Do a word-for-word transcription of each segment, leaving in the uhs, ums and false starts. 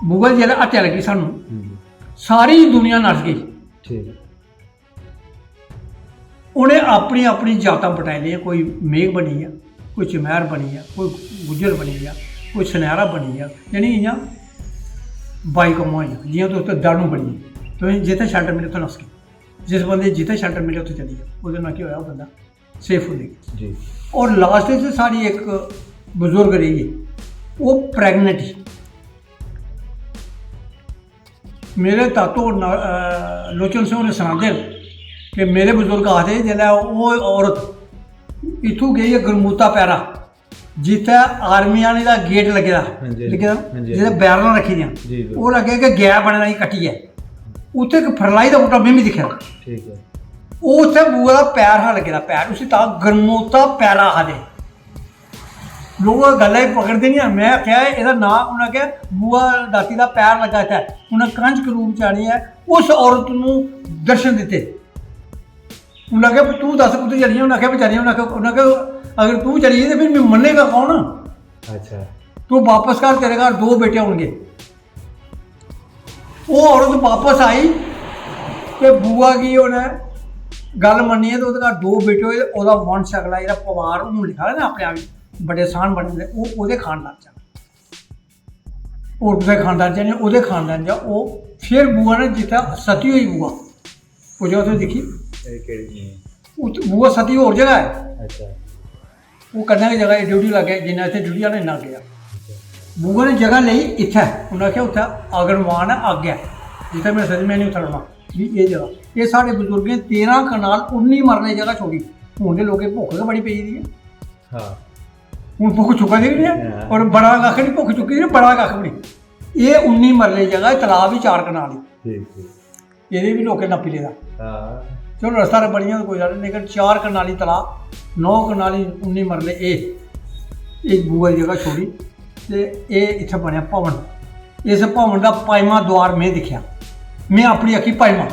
मुगल जेल्लै हत्या लगी सानू, हम्म, सारी दुनिया नस गई। ठीक है। उ'नें अपनी अपनी जातां बटाई लेइयां, कोई मेघ बनी गेआ, कोई चमैर बनी गेआ, कोई गुज्जर बनी गेआ, कोई सनैरा बनी गेआ, यानी इ'यां बाई कौमां होइयां। जि'यां तुस ते दानू बनी गे, तुसें जित्थै शैल्टर मिले उत्थै नस गे, जिस बंदे गी जित्थै शैल्टर मिले उत्थै चली गेआ, ओह्दे ਨਾਲ केह् होआ, ओह् बंदा सेफ होई गेआ। जी। और लास्ट च साढ़ी इक बजुर्ग रेही गेई, ओह् प्रैगनेंट ही। मेरे तातो होर ना-, अ, लोचन सिंह होरें सनांदे न कि मेरे बजुर्ग आखदे, जिसलै ओह् औरत इत्थूं गेई ऐ गरमूता पैरा, जित्थै आर्मी आह्लें दा गेट लग्गे दा, हां जी, लग्गे दा, हां जी, जित्थै हां जी। बैरलां रक्खी दियां, जी, जी। ओह् लग्गेआ कि गै बने दा इ'यां कट्टियै, उत्थै इक फरलाई दा बूह्टा में बी दिक्खे दा। ठीक है। ओह् उत्थै बुआ दा पैर हा लग्गे दा, पैर, उसी तां गरमूता पैरा आखदे। लोक गल्ला गी पकड़दे निं हैन। में आखेआ, "एह्दा नांऽ," उ'नें आखेआ, "बुआ दाती दा पैर लग्गा इत्थै।" उ'नें कंजक रूप च आनियै उस औरत नू दर्शन दित्ते। उ'नें आखेआ, "तूं दस्स कुत्थै चली गेई?" उ'नें आखेआ, "में चली गेई।" उ'नें आखेआ, उ'नें आखेआ, "अगर तूं चली गेई ते फिर में मन्नेगा कौन? अच्छा। तूं बापस घर, तेरे घर दो बेटे होनगे।" ओह् औरत बापस आई ते बुआ गी उ'नें गल्ल मन्नी ऐ ते ओह्दे घर दो बेटे होए ते ओह्दा वंश अगला जेह्ड़ा पवार हून लिखा दा ना अपने आप गी, बड़े साह्न बने दे, ओह् ओह्दे खानदान च आना। होर कुसै खानदान च निं, ओह्दे खानदान च ओह् फिर बुआ ने जित्थै सती होई बुआ, ओह् जगह तुसें दिक्खी, ये केह्ड़ी नहीं? उत्थै बुआ सती होर जगह ऐ। अच्छा। ओह् कन्नै गै जगह, एह् ड्यूटी लाग्गै, जिन्ना इत्थै ड्यूटी आह्ले इन्ना अग्गें आ। बुआ ने जगह लेई इत्थै, उ'न्नै आखेआ उत्थै आंगनबान ऐ अग्गै, जित्थै मेरे सरीर में निं उतरना, भी एह् जगह। एह् साढ़े बजुर्गें तेरां कनाल उन्नी मरले जगह छोड़ी। हून ते लोकें भुक्ख गै बड़ी पेई दी ऐ। हाँ। हून भुक्ख चुक्का दी बी निं ऐ, हां। और बड़ा कक्ख निं, भुक्ख चुक्की दी निं, बड़ा कक्ख बी निं। एह् उन्नी मरले जगह, तलाऽ बी चार कनाल ही। ठीक, ठीक। एह्दे बी लोकें नप्पी लेदा। हाँ। चलो, रस्ता ते बनी गेआ, कोई गल्ल निं, लेकिन चार कनाली तलाऽ, नौ कनाली उन्नी मरले एह्, इक बुआ दी जगह छोड़ी ते एह् इत्थै बनेआ भवन। इस भवन दा पंजमा द्वार में दिक्खेआ, में अपनी अक्खीं पंजमा।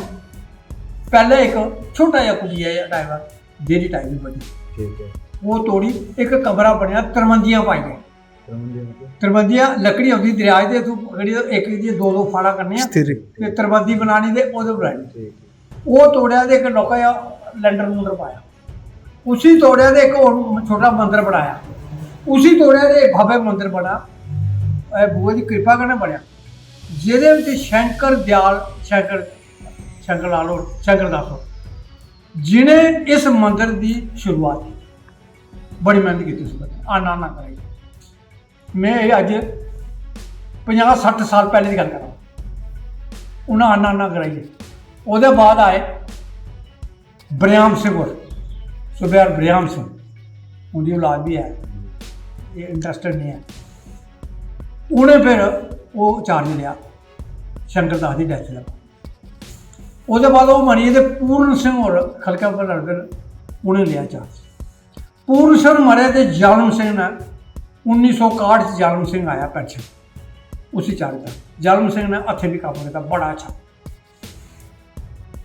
पैह्लें इक छोटा जेहा कुटिया जेहा टाइप दा, देह्री टाइप दी बनी, ठीक है। ओह् तोड़ी इक कमरा बनेआ, तरबंदियां पाइयै। समझ गए मतलब? तरबंदियां लकड़ी औंदी दरेआ च, ते इत्थूं पकड़ी ते इक दी दो दो फाड़ा करनियां स्थिर। ते तरबंदी बनानी ते ओह्दे बनानी। ठीक है। ओह् तोड़ेआ ते इक लौह्का जेहा लैंटर लूंटर पाया, उसी तोड़ेआ ते इक होर छोटा मंदर बनाया, उसी तोड़ेआ ते भव्य मंदर बना। एह् बुआ दी किरपा कन्नै बनेआ, जेह्दे बिच शंकर दयाल, शंकर, शंकर लाल होर, शंकर दास होर, जिनें इस मंदर दी शुरुआत की, बड़ी मेहनत की उस बंदे ने, आना आना कराई। में एह् अज्ज पंजाह् सट्ठ साल पैह्ले दी गल्ल करां, उ'नें आना आना कराई। ओह्दे बाद आए बरेआम सिंह होर, सूबेदार बरेआम सिंह, उं'दी औलाद बी ऐ, एह् इंटरस्टेड निं ऐ। उ'नें फिर ओह् चार्ज लेआ शंकर दास दी डैथ दा। ओह्दे बाद ओह् मरी गे ते पूर्ण सिंह होर खलकै पर लड़दे न, उ'नें लेआ चार्ज। पूर्ण सिंह मरे ते जालम सिंह ने, उन्नी सौ काह्ठ च जालम सिंह आया पैंशन, उसी चार्ज दा। जालम सिंह ने हत्थें बी कम्म कीता, बड़ा अच्छा,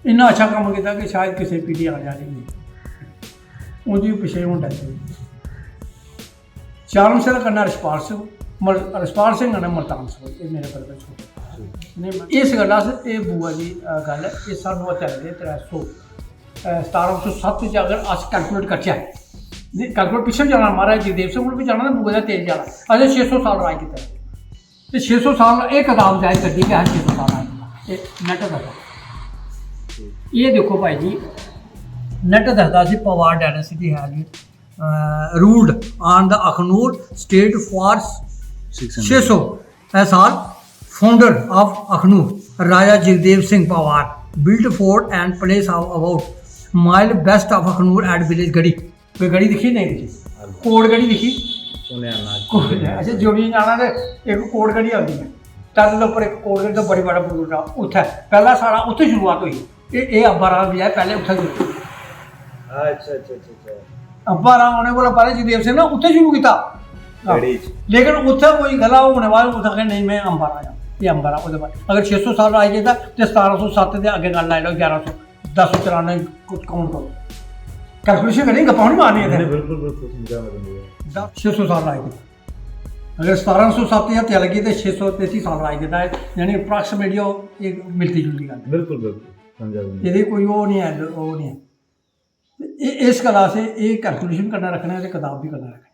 इन्ना अच्छा कम्म कीता कि शायद किसे पीढ़ी आने आह्ली नेईं। उं'दी पिच्छें हून डैथ होई गेई। चारण सिंह कन्नै रछपाल सिंह, मल-, रछपाल सिंह कन्नै मलतान सिंह, एह् मेरे ब्रदर छोटे। इस गल्ला अस, एह् बुआ दी, अ, गल्ल ऐ, एह् सानूं हत्या लग्गे त्रै सौ, अ, सतारां सौ सत्त च अगर अस कैलकुलेट करचै, कैलकुलेट पिच्छें जाना, महाराज जगदेव सिंह कोल बी जाना ते बुआ दा तेज जाना, असें छे सौ साल राज कीता। ते छे सौ साल एह् कताब जाहिर करदी कि असें छे सौ साल राज कीता। एह् नैट दसदा। एह् दिक्खो भाई जी, नैट दसदा असें पवार डायनेसिटी है जी, ruled on the Akhnur state for छे सौ साल। Founder of Akhnur, Raja Jagdev Singh Pawar, built fort and place of about mile west of Akhnur at village Gadi। कोई गढ़ी दिक्खी? नहीं दिक्खी। कोट गढ़ी दिक्खी? सुनेआ ना। कोट, अच्छा, जो भी जाना ते इक कोट गढ़ी आंदी ऐ, टन दे उप्पर इक कोट गढ़ी दा बड़ी बड़ा बूटा, उत्थै पैह्ला साढ़ा उत्थै शुरुआत होई। एह्, एह् अब्बा राम बी आए, पैह्लें उत्थै शुरू। अच्छा, अच्छा, अच्छा, अच्छा। अब्बा राम औने कोला पैह्लें जगदेव सिंह ने उत्थै शुरू कीता। गढ़ी च। लेकिन उत्थै कोई गल्ला होने बाद उत्थै आखेआ, "नेईं, में अंबारा जां, एह् अंबारा।" ओह्दे बाद अगर छे सौ साल राज कीता ते सतारां सौ सत्त दे अग्गें गल्ल लाई लैओ, ग्यारह सौ, दस सौ चरानुए, कुछ काउंट करो, कैलकुलेशन करियै गप्पां निं मारनियां नहीं, इत्थै। बिल्कुल, बिल्कुल, समझा मैं तुं'दी गल्ल। दस, छे सौ साल राज कीता। अगर सतारां सौ सत्त दी हत्या लग्गी ते छे सौ तेती साल राज कीता ऐ, यानी अप्रोक्सीमेटली ओह् इक मिलदी जुलदी गल्ल ऐ। बिल्कुल बिल्कुल समझा दी। एह्दे कोई ओह् निं ऐ, ओह् निं ऐ। ते ए- इस गल्ला असें एह् कैलकुलेशन करना रक्खना ऐ ते कताब बी करना रक्खना।